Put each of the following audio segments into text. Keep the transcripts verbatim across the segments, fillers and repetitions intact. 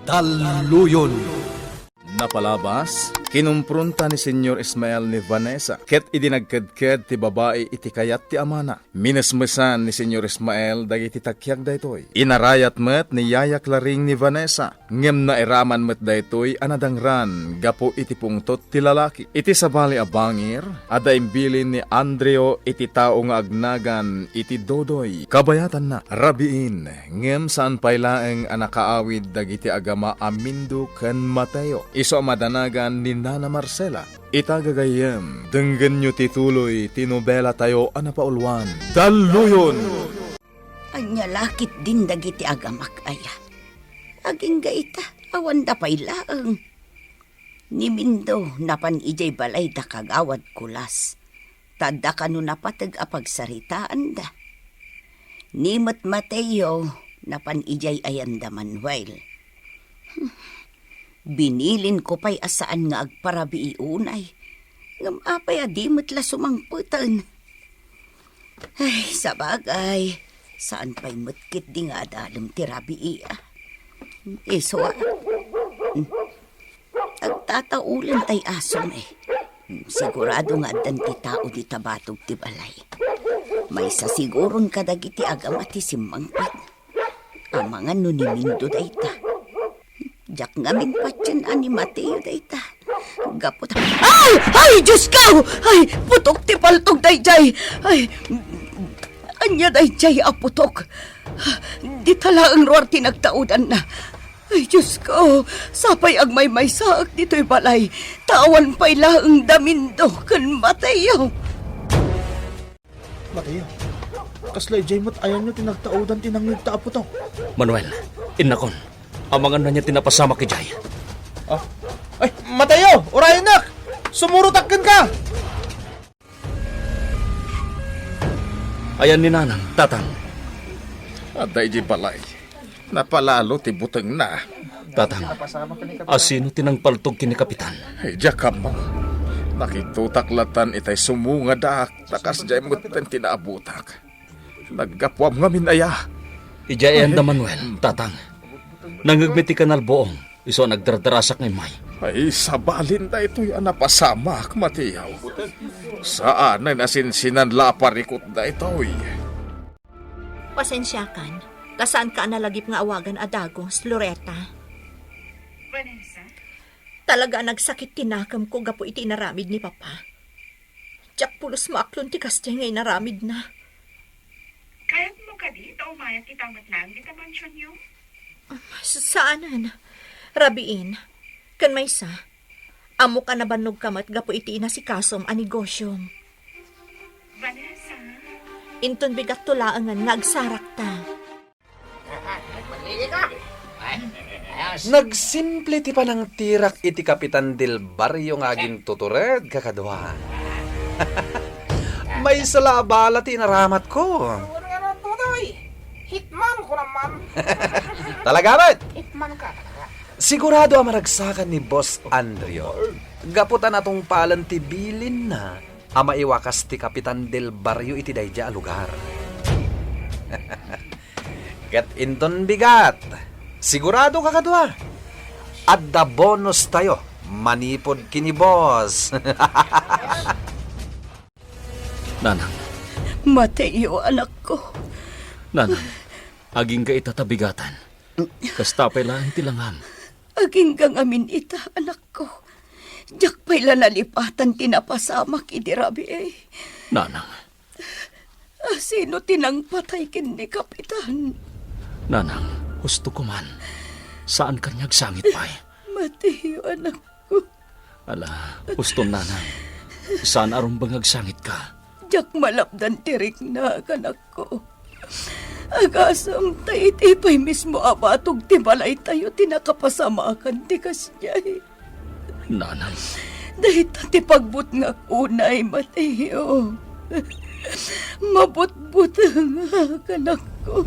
Talluyon. Napalabas, kinumpronta ni Señor Ismael ni Vanessa, ket idi nagkedked ti babai iti kayat ti amana, minesmesan ni Señor Ismael dagiti takiag daytoy. Inarayat met ni Yaya Claring ni Vanessa, ngem nairaman met daytoy a nadangran gapu iti pungtot ti lalaki. Iti sabali a bangir, adda imbilin ni Andreo iti tao nga agnagan iti Dodoy. Kabayatanna, rabiin, ngem saan pay laeng a nakaawid dagiti agama a Mindo ken Mateo. Isu a madanagan ni Nana Marcela. Ita gagayyem, denggenyo ti tuloy ti nobelatayo a napauluan, Talluyon! Ania la ketdin dagiti agamak aya? Agingga ita, awanda pay laeng. Ni Mindo napan idiay balay da Kagawad Kulas, ta adda kano napateg a pagsaritaanda. Ni met Mateo napan idiay ayanda Manuel. Binilinko pay a saan nga agparabii unay, ngem apay a di met la sumangpeten? Ay, sabagay, saan pay met ketdi nga adalem ti rabii, a. Isu, a. Hmm. Agtataulen tay aso, e. Hmm, sigurado nga addan ti tao dita batog ti balay. Maysa siguron kadagiti agama ti simmangpet. Amangan no ni Mindo dayta. Diak ngamin patien a ni Mateo dayta. Gapu ta, ay! Ay, Dios ko! Ay, putok ti paltog daydiay! Ay, ania daydiay a putok? Dita laeng ruar ti nagtaudanna. Ay, Dios ko! Sapay agmaymaysaak ditoy balay, ta awan pay laeng da Mindo ken Mateo. Mateo, kasla idiay met ayanyo ti nagtaudan ti nangngegta a putok? Manuel, innakon, amangan ania ti napasamak idiay. Ah? Ay, Mateo, urayennak! Sumurotak kenka! Ayan ni Nanang, Tatang. Adda idiay balay. Napalalo ti butengna. Tatang, asino ti nangpaltog ken ni Kapitan? Ay, diak ammo. Nakitutak latan itay sumungadaak, ta kasdiay metten ti naabutak. Naggapuam ngamin aya. Idiay ayan da Manuel, Tatang. Nangngeg met ti kanalbuong, isu a nagdardarasak nga immay. Ay, sabalin daytoy a napasamak, Mateo. Saanen a sinsinan la a parikut daytoy. Pasensiakan, ta saanka a nalagip nga awagan a dagus, Loretta. Vanessa? Talaga a nagsakit ti nakemko gapu iti inaramid ni Papa. Diak pulos maaklon ti kasdiay nga inaramidna. Kayatmo kadi ta umayak ita met laeng dita mansionyo? Sa-, saanen. Rabiin. Ken maysa, ammok a nabannogka met gapu iti inasikasom a negosyom. Vanessa? Inton bigatto laengen nga agsarakta. Nagsimple ti panangtirak iti Kapitan del Barrio nga agintutured, kakadua. Maysa la a bala ti inaramatko. Wen ngarud, Totoy. Hitman ko naman. Talaga met? Hitman ka talaga. Sigurado a maragsakan ni Boss Andrew. Gapu ta natungpalan ti bilinna a maiwakas ti Kapitan del Barrio iti daydiay a lugar. Ket inton bigat, sigurado, kakadua, adda bonus tayo manipud ken ni Boss. Nanang. Mateo, anakko. Nanang, agingga ita ta bigatan. Kasta pay laeng ti langam. Agingga ngamin ita, anakko. Diak pay la nalipatan ti napasamak idi rabii. Nanang. Asino ti nangpatay ken ni Kapitan? Nanang, husto ko man. Saan kaniak sangit pay. Mateo, anakko. Ala, huston, Nanang. Saan a rumbeng agsangit ka. Diak malapdan ti rikna, anakko. Agasem ta iti pay mismo a batog ti balaytayo ti nakapasamakan ti kasdiay. Nanang. Dayta ti pagbutngak unay, Mateo. Mabutbutengak, anakko.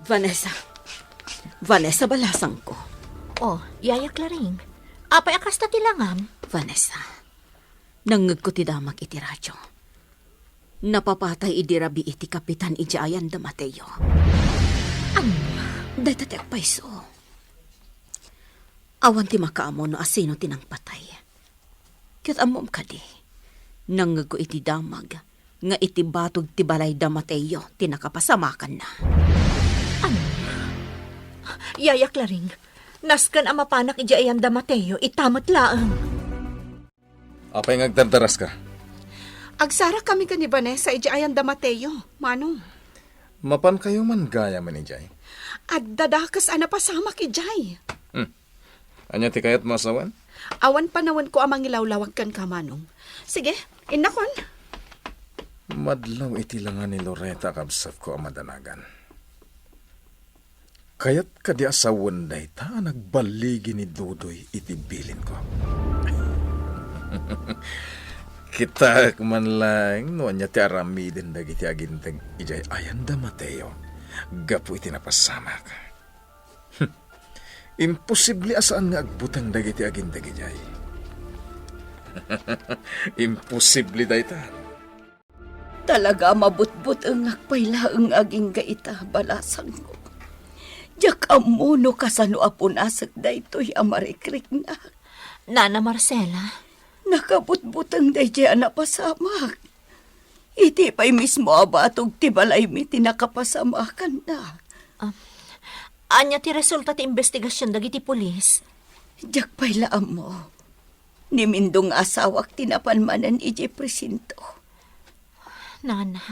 Vanessa. Vanessa, balasangko. Oh, Yaya Claring. Apay a kasta ti langam? Vanessa, nangngegko ti damag iti radio. Napapatay idi rabii ti kapitan idiay ayan da Mateo. Ania? Dayta ti agpayso. Awan ti makaammo no asino ti nangpatay. Ket ammom kadi, nangngegko iti damag nga iti batog ti balay da Mateo ti nakapasamakanna. Ania? Yaya Claring, nasken a mapanak idiay ayan da Mateo, ita met laeng. Apay nga agdardaraska? Agsarakamin ken ni Vanessa idiay ayan da Mateo, Manong. Mapankayo man gayamen idiay? Adda dakes a napasamak idiay. Hmm. Ania ti kayatmo a sawen? Awan panawenko a mangilawlawag kenka, Manong. Sige, innakon. Madlaw iti langa ni Loretta a kabsatko a madanagan. Kayat kadi a sawen dayta a nagballigi ni Dodoy iti bilinko? Kitaek man laeng no ania ti aramiden dagiti aginteg idiay ayan da Mateo gapu iti napasamak. Imposible a saan nga agbuteng dagiti aginteg idiay. Imposible dayta. Talaga a mabutbutengak pay laeng agingga ita, balasangko. Diak ammo no kasano a punasek daytoy a marikriknak. Nana Marcela. Nakabutbuteng daydiay a napasamak. Iti pay mismo a batog ti balaymi ti nakapasamakanna. Ah, ania ti resulta ti imbestigasion dagiti pulis? Diak pay la ammo. Ni Mindong nga asawak ti napan manen idiay presinto. Nana,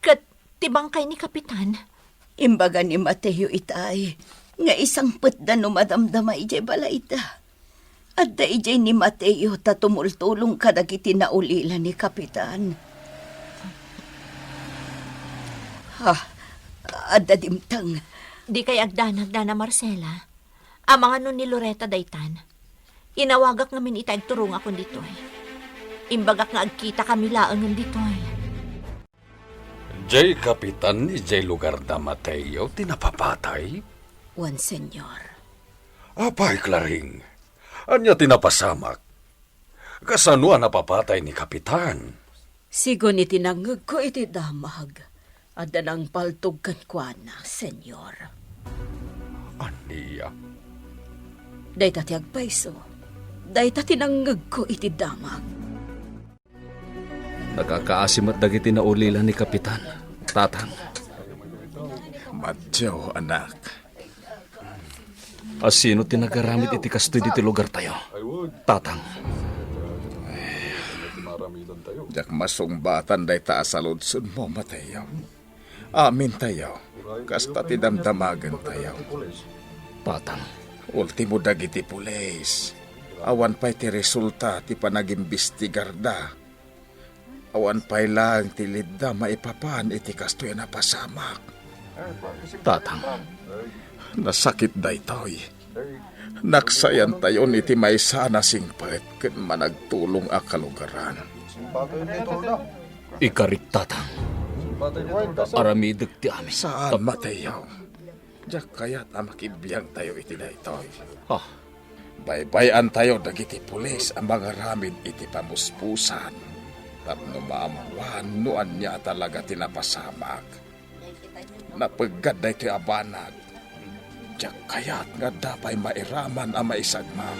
ket ti bangkay ni Kapitan? Imbaga ni Mateo itay nga isangpetda no madamdama idiay balayda. Adda idiay ni Mateo ta tumultulong kadagiti naulila ni Kapitan. Ha, adda dimteng. Dikay agdanag, Nana Marcela. Amangan no ni Loretta daytan. Inawagak ngamin ita agturongakon ditoy. Imbagak nga agkitakami laengen ditoy. Diay kapitan idiay lugar da Mateo ti napapatay? Wen, Senyor. Apay, Claring, ania ti napasamak? Kasano a napapatay ni Kapitan? Sigun iti nangngegko iti damag, adda nangpaltog kenkuana, Senyor. Ania? Dayta ti agpayso. Dayta ti nangngegko iti damag. Nakakaasi met dagiti naulila ni Kapitan, Tatang. Mateo, anak. Asino ti nagaramid iti kastoy ditoy lugartayo, Tatang? Diak masungbatan dayta a saludsodmo, Mateo. Amintayo, kasta ti damdamagentayo. Tatang. Ultimo dagiti pulis. Awan pay ti resulta ti panagimbestigarda. Awan pay laeng ti leadda maipapan iti kastoy a napasamak. Tatang. Nasakit daytoy. Naksayantayon iti maysa a nasingpet ken managtulong a kalugaran. Ikarik, Tatang. Aramidek ti amin. Saan, Mateo. Diak kayat a makibiangtayo iti daytoy. Ah. Baybay-antayo dagiti pulis a mangaramid iti pamuspusan tapno maammoan no ania talaga ti napasamak. Napeggad daytoy a banag. Diak kayat nga adda pay mairaman a maisagmak.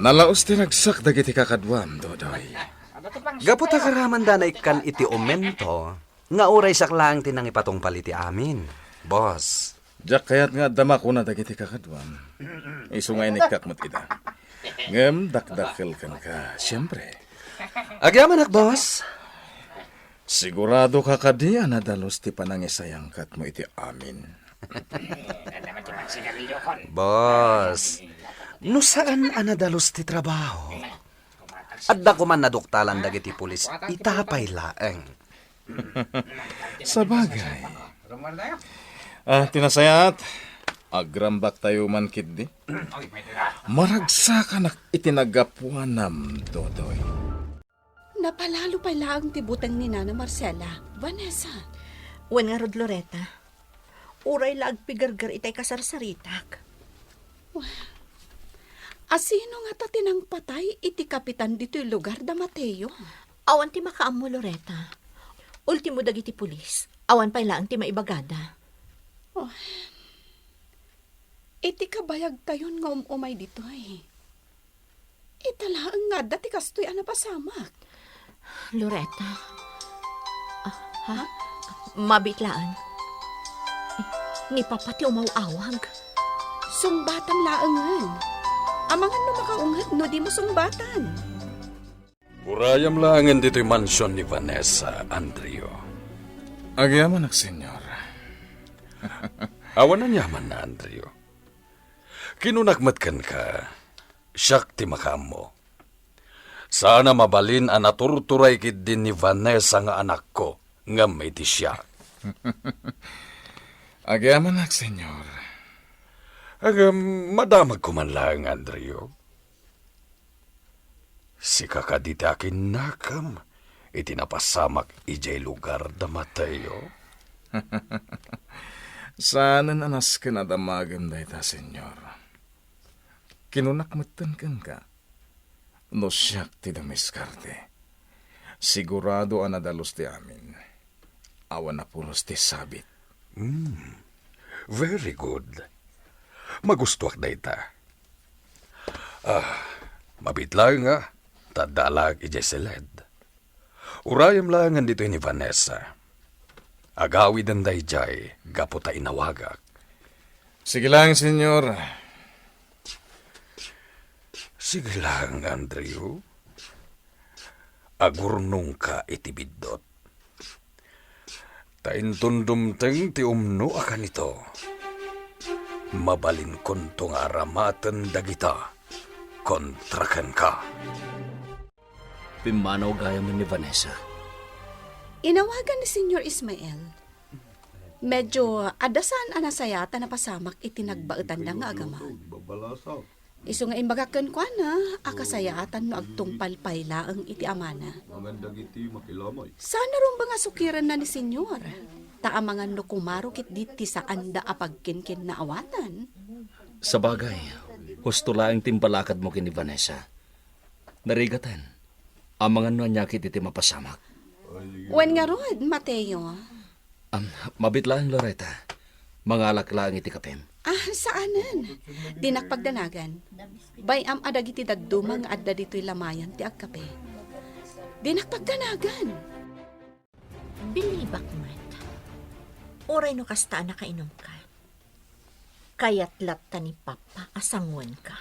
Nalaus ti ragsak dagiti kakaduam, Dodoy. Gapu ta karamanda naikkan iti omento nga uray siak laeng ti nangipatungpal iti amin, boss. Diak kayat nga adda makuna dagiti kakaduam. Isu nga inikkak met ida. Ngem dakdakkel kenka, siempre. Agyamanak, boss. Sigurado ka kadi a nadalus ti panangisayangkatmo iti amin? Boss, no saan a nadalus ti trabaho, adda koman naduktalan dagiti pulis ita pay laeng. Sabagay. Ah, ti nasayaat, agrambaktayo man ketdi. Maragsakanak iti naggapuanam, Dodoy. Napalalo pay laeng ti buteng ni Nana Marcela, Vanessa. Wen ngarud, Loretta. Uray la agpigerger itay kasarsaritak. Asino ngata ti nangpatay iti kapitan ditoy lugar da Mateo? Awan ti makaammo, Loretta. Ultimo dagiti pulis. Awan pay laeng ti maibagada. Oh. Iti kabayagtayon nga um-umay ditoy, ita laeng nga adda ti kastoy a napasamak. Loretta. Ah, ha? Ha? Mabiit laeng. Ni Papa ti umaw-awag. Sungbatam laengen. Amangan no makaunget no dimo sungbatan. Urayam laengen ditoy mansion ni Vanessa, Andrew. Agyamanak, Senyor. Awan aniamanna, Andrew. Kinunak met kenka, siak ti makaammo. Saan a mabalin a naturturay ketdi ni Vanessa nga anakko, ngem iti siak. Agyamanak, Senyor. Ngem, madamagko man laeng, Andrew. Sika kadi ti akinnakam iti napasamak idiay lugar da Mateo? Saanen a nasken a damagem dayta, Senyor. Kinunak metten kenka, no siak ti dumiskarte, sigurado a nadalus ti amin. Awan a pulos ti sabit. Hmm. Very good. Magustuak dayta. Ah, mabiit laeng nga, ta adda alaek idiay siled. Urayem laengen ditoy ni Vanessa. Agawiden daydiay gapu ta inawagak. Sige laeng, Senyor. Sige laeng, Andrew. Agurnongka iti biddut. Ta inton dumteng ti umno a kanito, mabalinkonto nga aramaten dagita kontra kenka. Pimmanaw gayam ni Vanessa. Inawagan ni Senyor Ismael. Medyo adda saan a nasayaat a napasamak iti nagbaetanda nga agama. Isu nga imbagak kenkuana a kasayaatan no agtungpal pay laeng iti amana. Saan a rumbeng a sukirenna ni Senyor, ta amangan no kumaro ketdi ti saanda a pagkinkinnaawatan. Sabagay, husto laeng ti imbalakadmo ken ni Vanessa. Narigaten, amangan no ania ketdi ti mapasamak. Wen ngarud, Mateo. Am, mabiit laeng, Loretta. Mangalak laeng iti kapem. Ah, saanen. Dinak pagdanagan. Bay-am a dagiti dadduma nga adda ditoy lamayan ti agkape. Dinak pagdanagan. Bilibak met. Uray no kasta a nakainumka, kayat latta ni Papa a sanguenka.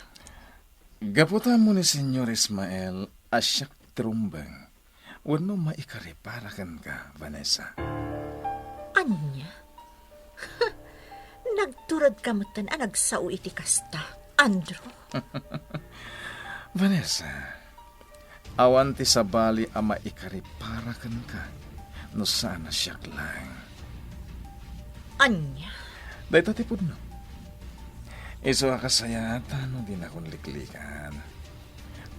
Gapu ta ammo ni Senyor Ismael a siak ti rumbeng, wenno maikaripara kenka, Vanessa. Ania? Nagturedka metten a nagsao iti kasta, Andrew. Vanessa, awan ti sabali a maikaripara kenka no saan a siak laeng. Ania? Dayta ti pudno. Isu a kasayaatan no dinakon liklikan.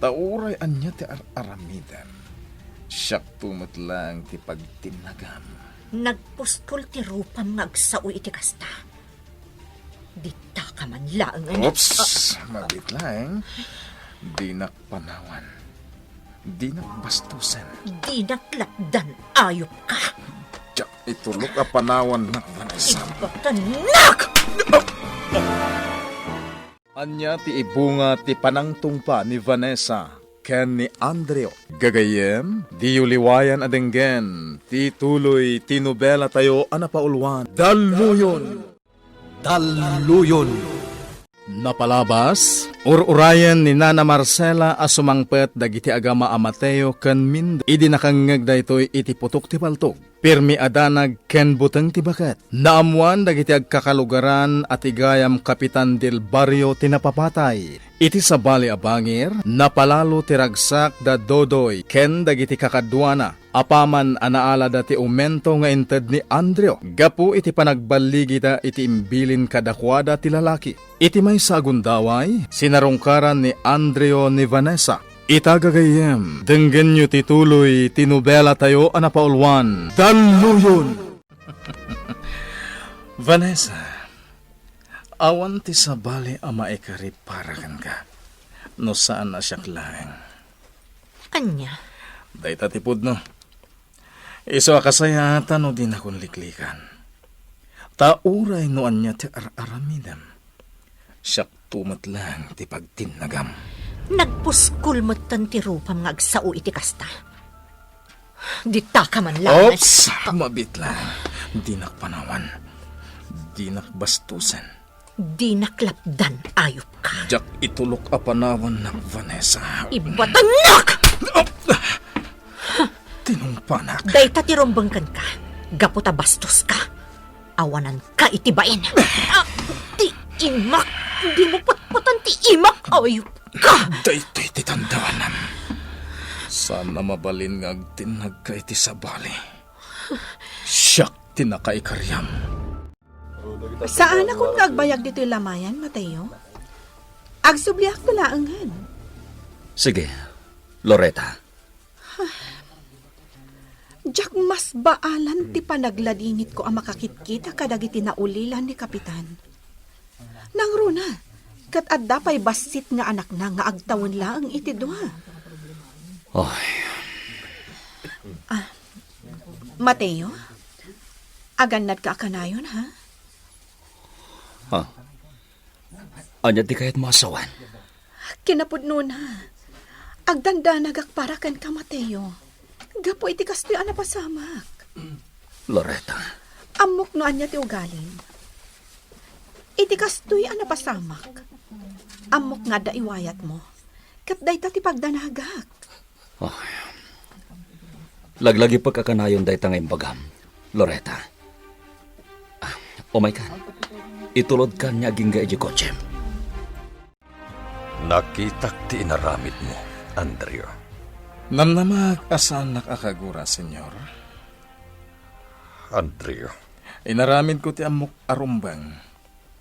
Ta uray ania ti ar-aramidem, siakto met laeng ti pagtinnagam. Nagpustol ti rupam nga agsao iti kasta. Ditaka man laeng. Oops! Ah. Mabiit laeng. Dinak panawan. Dinak bastusen. Dinak lapdan, ayupka. Diak itulok a panawannak, Vanessa. Ibatanak! Ania ti ibunga ti panangtungpa ni Vanessa ken ni Andrew? Gagayyem, diyo liwayan a denggen ti tuloy ti nobelatayo a napauluan, Dalluyon! Dalluyon! Napalabas, ur-urayen ni Nana Marcela a sumangpet dagiti agama a Mateo ken Mindo idi nakangngeg daytoy iti putok ti paltog. Pirmi a danag ken buteng ti baket. Naammoan dagiti agkakalugaran a ti gayam Kapitan del Barrio ti napapatay. Iti sabali a bangir, napalalo ti ragsak da Dodoy ken dagiti kakaduana. Apaman a naalada ti umento nga inted ni Andrew gapu iti panagballigida iti imbilin kadakuada ti lalaki. Iti maysa a gundaway, sinarungkaran ni Andrew ni Vanessa. Ita gagayyem, denggenyo ti tuloy ti nobelatayo a napauluan, Dalluyon! Vanessa, awan ti sabali a maikaripara kenka no saan a siak laeng. Ania? Dayta ti pudno. Isu a kasayaatan no dinakon liklikan. Ta uray no ania ti ar-aramidem, Siakto met laeng ti pagtinnagam. Nagpuskol metten ti rupam nga agsao iti kasta. Ditaka man laeng. Oops! Mabiit laeng. Dinak panawan. Dinak bastusen. Dinak lapdan, ayupka. Diak itulok a panawannak, Vanessa. Ibatannak! Tinungpanak. Dayta ti rumbeng kenka. Gapu ta bastoska. Awananka iti bain. Ah, ti imak. Dimo patpatan ti imak, ayupka. Daytoy ti tandaanam. Saan a mabalin nga agtinnagka iti sabali. Siak ti nakaikariam. Saanakon nga agbayag ditoy lamayan, Mateo. Agsubliakto laengen. Sige, Loretta. Diak masbaalan ti panagladingitko a makakitkita kadagiti naulilan ni Kapitan. Nangruna, ket adda pay bassit nga anakna nga agtawen laeng iti dua. Oy. Ah, Mateo, agannadka a kanayon, ha? Ha? Ania ti kayatmo a sawen? Kinapudnona, agdandanagak para kenka, Mateo. Gapu iti kastoy a napasamak. Loretta. Ammok no ania ti ugalim. Iti kastoy a napasamak, ammok nga adda iwayatmo. Ket dayta ti pagdanagak. Oh. Laglagipek a kanayon dayta nga imbagam, Loretta. Ah, umaykan. Itulodkan nga agingga idiay kotsem. Nakitak ti inaramidmo, Andrew. Namnamak a saannak a kagura, Senyor. Andrew. Inaramidko ti ammok a rumbeng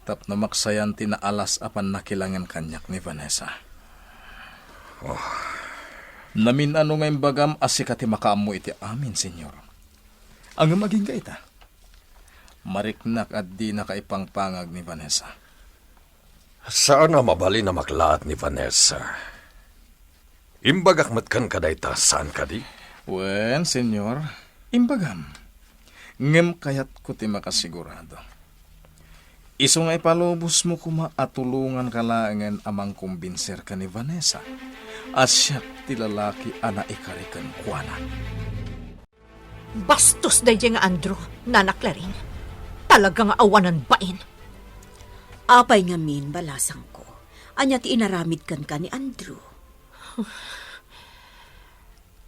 tapno maksayan ti naalas a pannakilangen kaniak ni Vanessa. Oh. Namin-ano nga imbagam a sika ti makaammo iti amin, Senyor. Ngem agingga ita. Mariknak a dinaka ipangpangag ni Vanessa. Saan a mabalin a maklaat ni Vanessa. Imbagak met kenka dayta, saan kadi? Wen, Senyor, imbagam. Ngem kayatko ti makasigurado. Isu nga ipalubosmo koma a tulonganka laengen a mangkumbinser ken ni Vanessa a siak ti lalaki a naikari kenkuana. Bastos daydiay nga Andrew, Nana Clarin. Talaga nga awanan bain. Apay ngamin, balasangko? Ania ti inaramid kenka ni Andrew?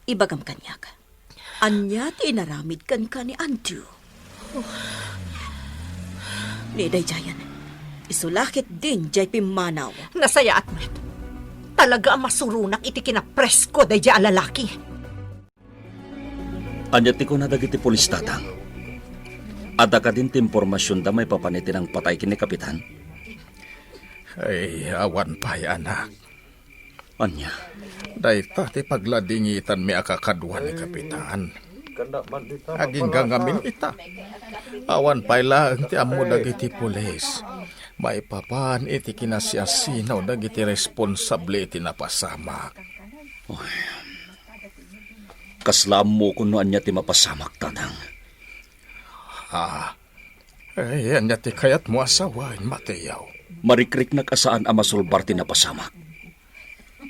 Ibagam kaniak. Ania ti inaramid kenka ni Andrew? Ni daydiayen, isu la ketdin diay pimmanaw. Nasayaat met. Talaga a masuronak iti kinapresko daydiay a lalaki. Ania ti kuna dagiti pulis, Tatang? Adda kadin ti impormasionda maipapan iti nangpatay ken ni Kapitan? Ay, awan pay, anak. Ania? Dayta ti pagladingitanmi a kakadua ni Kapitan. Agingga ngamin ita. Awan pay laeng ti ammo dagiti pulis maipapan iti kinasiasino dagiti responsable iti napasamak. Oy. Kasla ammokon no ania ti mapasamak, Tatang. Ah, ay, ania ti kayatmo a sawen, Mateo? Marikriknak a saan a masulbar ti napasamak.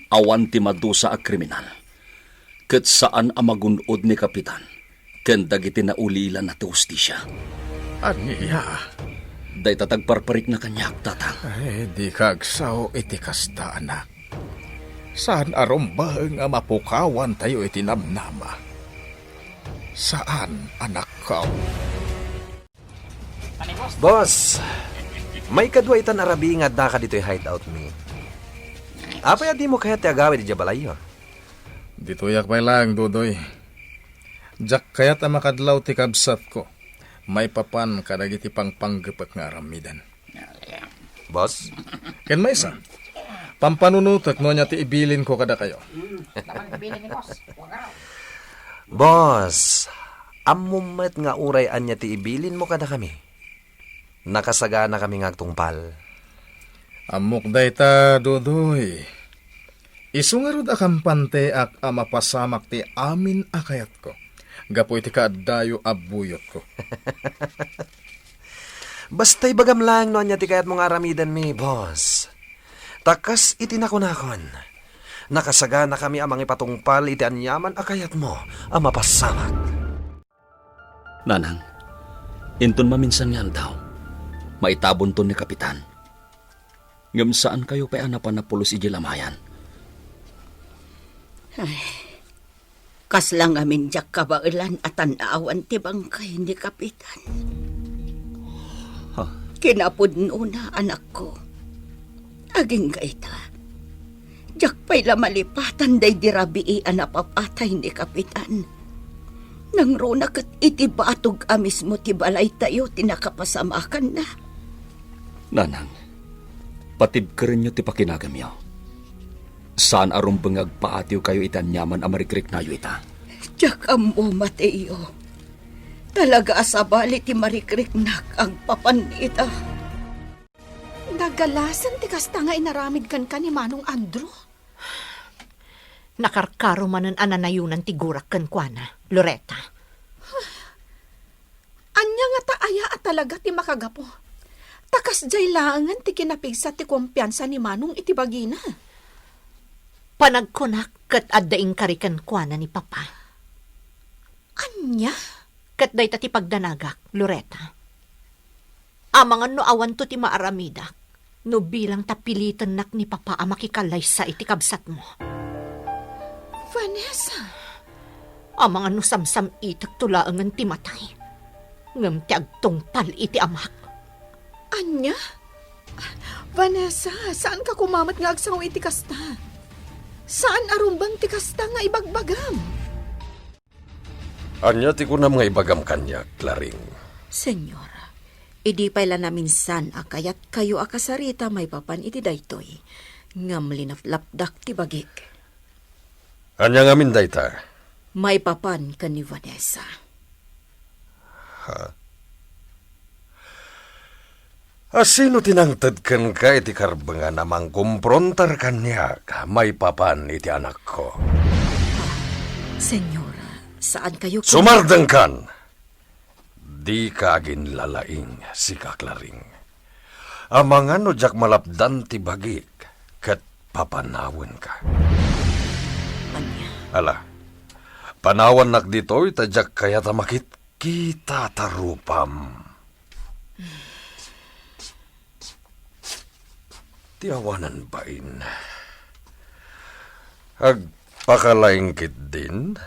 Awan ti madusa a kriminal, ket saan a magun-od ni Kapitan ken dagiti naulilanna ti hustisia. Ania? Dayta ti agparparikna kaniak, Tatang. Ay, dika agsao iti kasta, anak. Saan a rumbeng a mapukawantayo iti namnama. Saan, anakko. Boss, maikadua itan a rabii nga addaka ditoy hideout mi. Apay a dimo kayat ti agawid idiay balayyo? Ditoyak pay laeng, Dodoy. Diak kayat a makadlaw ti kabsatko maipapan kadagiti pangpanggepek nga aramiden. Boss? Ken maysa, pampanunotek no ania ti ibilinko kadakayo. Boss, ammom met nga uray ania ti ibilinmo kadakami. Nakasaganakami nga agtungpal. Ammok dayta, Dodoy. Isu ngarud a kampanteak a mapasamak ti amin a kayatko gapu iti kaaddayo a buyotko. Basta ibagam laeng no ania ti kayatmo nga aramidenmi, boss. Ta kas iti nakunakon, nakasaganakami a mangipatungpal iti aniaman a kayatmo a mapasamak. Nanang, inton maminsan nga aldaw, maitabonton ni Kapitan. Ngem saankayo pay a napan a pulos idiay lamayan. Ay, kasla ngamin diak kabaelan a tan-awan ti bangkay ni Kapitan. Ha? Kinapudnona, anakko. Agingga ita, diak pay la malipatan daydi rabii a napapatay ni Kapitan. Nangruna ket iti batog a mismo ti balaytayo ti nakapasamakanna. Nanang, patibkerenyo ti pakinagamyo. Saan a rumbeng nga agpaatiwkayo iti aniaman a marikriknayo ita. Diak ammo, Mateo. Talaga a sabali ti marikriknak agpapan ita. Nagalasen ti kasta nga inaramid kenka ni Manong Andrew. Nakarkaro manen a nanayonan ti gurak kenkuana, Loretta. Ania ngata aya a talaga ti makagapu? Ta kasdiay laengen ti kinapigsa ti kumpiansa ni Manong iti bagina. Panagkunak ket adda inkari kenkuana ni Papa. Ania? Ket dayta ti pagdanagak, Loretta. Amangan no awanto ti maaramidak, no bilang ta pilitennak ni Papa a makikalaysa iti kabsatmo. Vanessa! Amangan no samsam-itekto laengen ti matay, ngem ti agtungpal iti amak. Ania? Vanessa, saanka koma met nga agsango iti kasta. Saan a rumbeng ti kasta nga ibagbagam. Ania ti kunam nga ibagam kaniak, Claring? Señor, idi pay la naminsan a kayatkayo a kasarita maipapan iti daytoy, ngem linaplapdak ti bagik. Ania ngamin dayta? Maipapan ken ni Vanessa. Ha? A sino ti nangted kenka iti karbengan a mangkumprontar kaniak maipapan iti anakko? Señor, saankayo ken- Sumardengkan! Dika aginlalaing, sika, Claring. Amangan no diak malapdan ti bagik ket papanawenka. Ania? Ala, panawannak ditoy ta diak kayat a makitkita ta rupam. Ti awanan bain. Agpakalaing ketdin?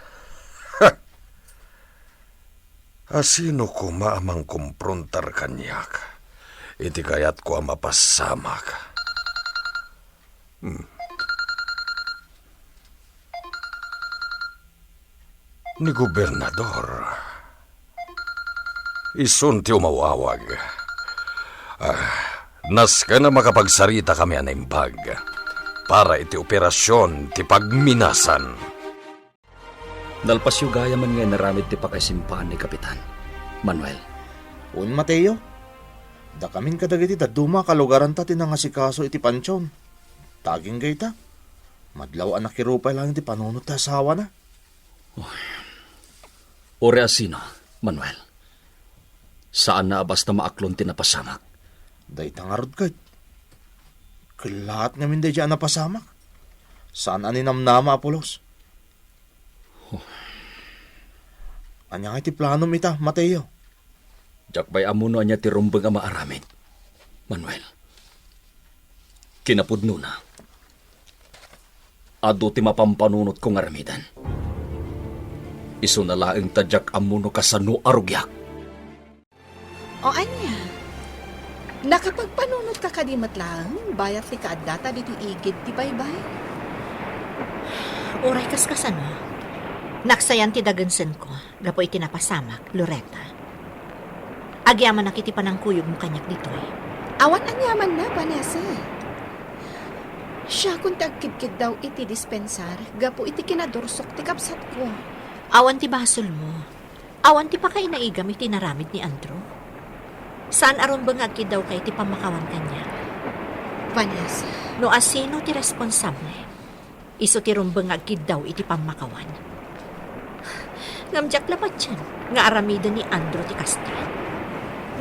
A sino koma a mangkumprontar kaniak iti kayatko a mapasamak? Hmm. Ni gobernador. Isun ti umawawag. Ah, nasken a makapagsarita kami a naimbag para iti operasion ti pagminasan. Nalpasyo gayamen nga inaramid ti pakaisimpaan ni Kapitan Manuel. Wen, Mateo. Dakamin kadagiti dadduma a kalugaranta ti nangasikaso iti pantion. Ta agingga ita, madlaw a nakirupay laeng ti panunot ti asawana. Uray a sino, Manuel. Saanna a basta maaklon ti napasamak. Dayta ngarud ket. Kellaat ngamin daydiay a napasamak. Saan a ninamnama a pulos. Ania nga iti planom ita, Mateo? Diak pay ammo no ania ti rumbeng a maaramid, Manuel. Kinapudnona, adu ti mapampanunotko nga aramiden. Isuna laeng ta diak ammo no kasano a rugiak. O ania? Nakapagpanunotka kadi met laeng bayat ti kaaddata ditoy igid ti baybay? Uray kaskasano, naksayan ti dagensenko gapu iti napasamak, Loretta. Agyamanak iti panangkuyogmo kaniak ditoy. Awan aniamanna, Vanessa. Siakon ti agkidkiddaw iti dispensar gapu iti kinadursok ti kabsatko. Awan ti basolmo. Awan ti pakainaigam iti inaramid ni Andrew. Saan a rumbeng nga agkiddawka iti pammakawan kaniak. Vanessa. No asino ti responsable, isu ti rumbeng nga agkiddaw iti pammakawan. Ngem diak la patien nga aramiden ni Andrew ti kasta.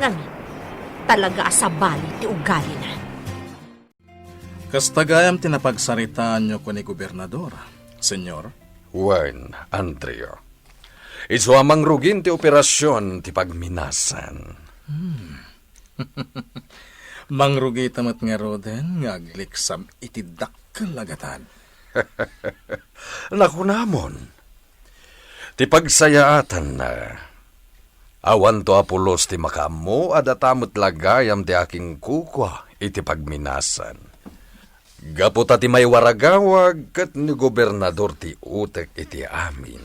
Ngamin, Talaga a sabali ti ugalina. Kasta gayam ti napagsaritaanyo ken ni Gobernador, Señor? Wen, Andrew. Isu a mangrugin ti operasion ti pagminasan. Hmm. Mangrugita met ngaruden nga agliksam iti dakkel a gatad. Nakunamon, ti pagsayaatanna, awanto a pulos ti makaammo a data met la gayam ti akinkukua iti pagminasan. Gapu ta ti maiwaragawag ket ni Gobernador ti utek iti amin.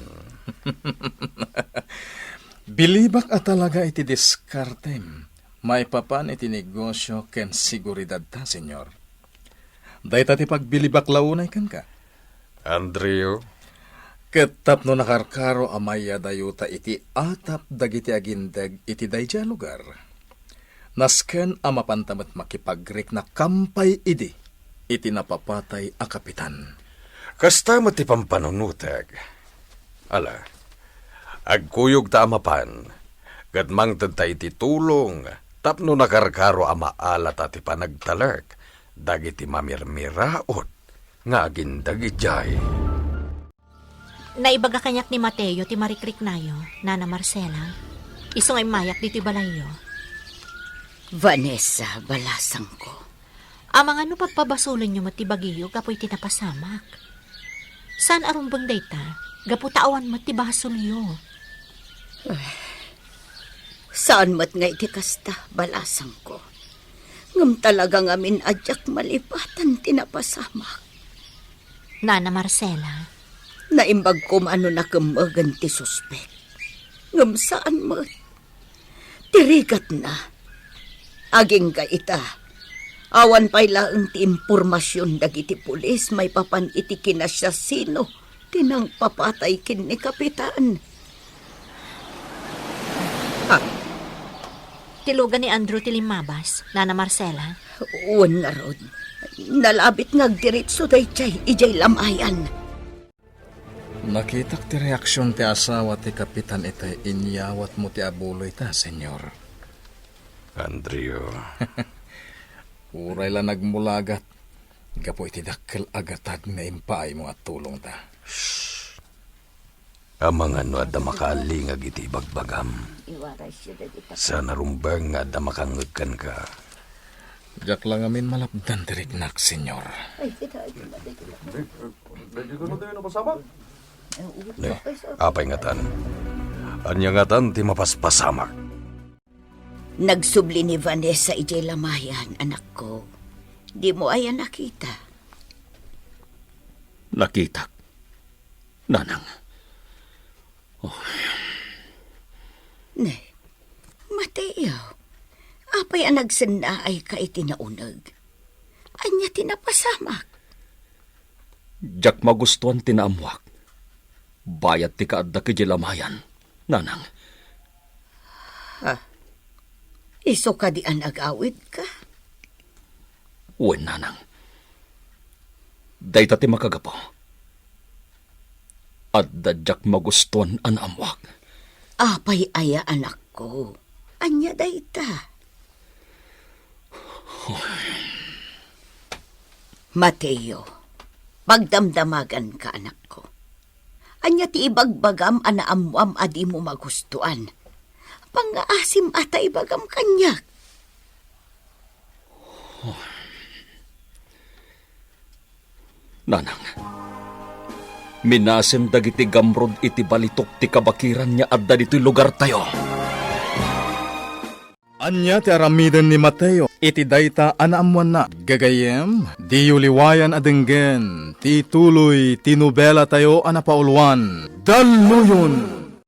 Bilibak a talaga iti diskartem maipapan iti negosio ken seguridadta, Señor. Dayta ti pagbilibak la unay kenka, Andrew. Ket tapno nakarkaro a mayadayota iti atap dagiti agindeg iti daydiay a lugar, nasken a mapanta met makipagriknakampay idi iti napapatay a kapitan. Kasta met ti pampanunotek. Ala, agkuyogta a mapan, ket mangtedta iti tulong tapno nakarkaro a maalata ti panagtalek dagiti mamirmiraot nga agindeg idiay. Naibaga kaniak ni Mateo ti marikriknayo, Nana Marcela. Isu nga immayak ditoy balayyo. Vanessa, balasangko. Amangan no pagpabasolenyo met ti bagiyo gapu iti napasamak. Saan a rumbeng dayta, gapu ta awan met ti basolyo. Ay, saan met nga iti kasta, balasangko. Ngem talaga ngamin a diak malipatan ti napasamak. Nana Marcela. Naimbag koma no nakemmegen ti suspek. Ngem saan met. Ti rigatna, agingga ita, awan pay laeng ti impormasion dagiti pulis maipapan iti kinasiasino ti nangpapatay ken ni Kapitan. Ah. Ti lugan ni Andrew ti limmabas, Nana Marcela. Wen ngarud, nalabit nga agdiritso daydiay idiay lamayan. Nakitak ti reaksion ti asawa ti kapitan iti inyawatmo ti abuloyta, Señor. Andrew. Uray la nagmulagat gapu iti dakkel a gatad nga impaaymo a tulongta. Shh. Amangan no adda makaalingag iti ibagbagam. Saan a rumbeng nga adda makangngeg kenka. Diak la ngamin malapdan ti riknak, Señor. Ne, apay ngatan? Ania ngatan ti mapaspasamak? Nagsubli ni Vanessa idiay lamayan, anakko. Dimo aya nakita? Nakitak, nanang. Oh. Ne, Mateo, apay a nagsennaayka iti nauneg? Ania ti napasamak? Diak magustuan ti naammuak. Bayat ti kaaddak idiay lamayan, nanang. Ha? Isu kadi a nagawidka? Wen, nanang. Dayta ti makagapu. Adda diak magustuan a naammuak. Apay aya, anakko? Ania dayta? Mateo, pagdamdamaganka, anakko. Ania ti ibagbagam a naammuam a dimo magustuan? Pangngaasim a ta ibagam kaniak. Nanang, minasem dagiti gamrud iti balitok ti kabakiran nga adda ditoy lugartayo. Ania ti aramiden ni Mateo iti dayta a naammoanna? Gagayyem, diyo liwayan a denggen ti ituloy ti nobelatayo a napauluan, Dalluyon!